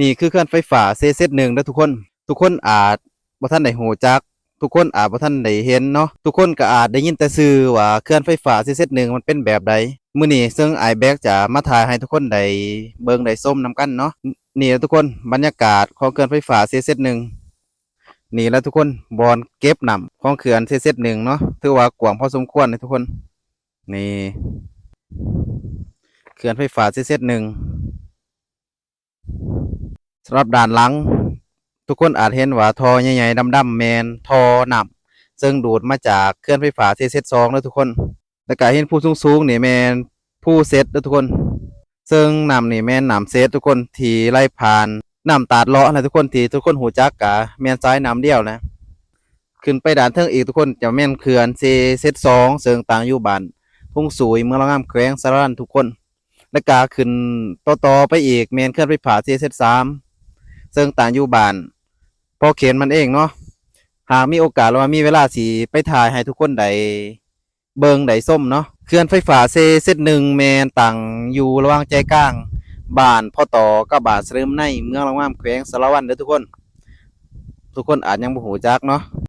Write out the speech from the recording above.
ນີ້ຄືເຂື່ອນໄຟຟ້າເຊເຊັດໜຶ່ງເດີທຸກຄົນ. ທຸກຄົນອາດບໍ່ທັນໄດ້ຮູ້ຈັກ, ທຸກຄົນອາດບໍ່ທັນໄດ້ເຫັນເນາະ, ທຸກຄົນກໍອາດໄດ້ຍິນແຕ່ຊື່ວ່າເຂື່ອນໄຟຟ້າເຊເຊັດໜຶ່ງມັນເປັນແບບໃດ. ມື້ນີ້ເຊິ່ງອ້າຍແບັກຈະມາຖ່າຍໃຫ້ທຸກຄົນໄດ້ເບິ່ງໄດ້ຊົມນຳກັນເນາະ. ນີ້ແຫຼະທຸກຄົນ, ບັນຍາກາດຂອງເຂື່ອນໄຟຟ້າເຊເຊັດໜຶ່ງ. ນີ້ແຫຼະທຸກຄົນ, ບ່ອນເກັບນ້ຳຂອງເຂື່ອນເຊເຊັດໜຶ່ງເນາະ, ຖືວ່າກວ້າງພໍສົມຄວນເດ້ທຸກຄົນ. ນີ້ ເຂື່ອນໄຟຟ້າເຊເຊັດໜຶ່ງ. ສຳລັບດ້ານຫຼັງ, ທຸກຄົນອາດເຫັນວ່າທໍ່ໃຫຍ່ໆດຳໆແມ່ນທໍ່ນ້ຳ ເຊິ່ງດູດມາຈາກເຂື່ອນໄຟຟ້າເຊເຊັດສອງເດີທຸກຄົນ. ແລ້ວກະເຫັນພູສູງໆນີ້ແມ່ນພູເຊັດເດີທຸກຄົນ, ເຊິ່ງນ້ຳນີ້ແມ່ນນ້ຳເຊັດທຸກຄົນ ທີ່ໄຫຼຜ່ານນ້ຳຕາດເລາະນະທຸກຄົນ, ທີ່ທຸກຄົນຮູ້ຈັກກະແມ່ນສາຍນ້ຳດຽວນະ. ຂຶ້ນໄປດ້ານເທິງອີກທຸກຄົນ ຈະແມ່ນເຂື່ອນເຊເຊັດສອງ ເຊິ່ງຕັ້ງຢູ່ບ້ານທົ່ງສູຍ ເມືອງລະງາມ ແຂວງສາລະວັນທຸກຄົນ. ແລ້ວກະຂຶ້ນຕໍ່ໆໄປອີກແມ່ນເຂື່ອນໄຟຟ້າເຊເຊັດສາມ ເຊິ່ງຕັ້ງຢູ່ບ້ານພໍເຂນມັນເອງເນາະ. ຫາກມີໂອກາດ ຫຼືວ່າມີເວລາ ຊິໄປຖ່າຍໃຫ້ທຸກຄົນໄດ້ເບິ່ງໄດ້ຊົມເນາະ. ເຂື່ອນໄຟຟ້າເຊເຊັດໜຶ່ງແມ່ນຕັ້ງຢູ່ລະຫວ່າງໃຈກາງບ້ານພໍ່ຕໍກັບບ້ານສະເຫຼີມໃນ ເມືອງລະງາມ ແຂວງສາລະວັນເດີທຸກຄົນ. ທຸກຄົນອາດຍັງບໍ່ຮູ້ຈັກເນາະ.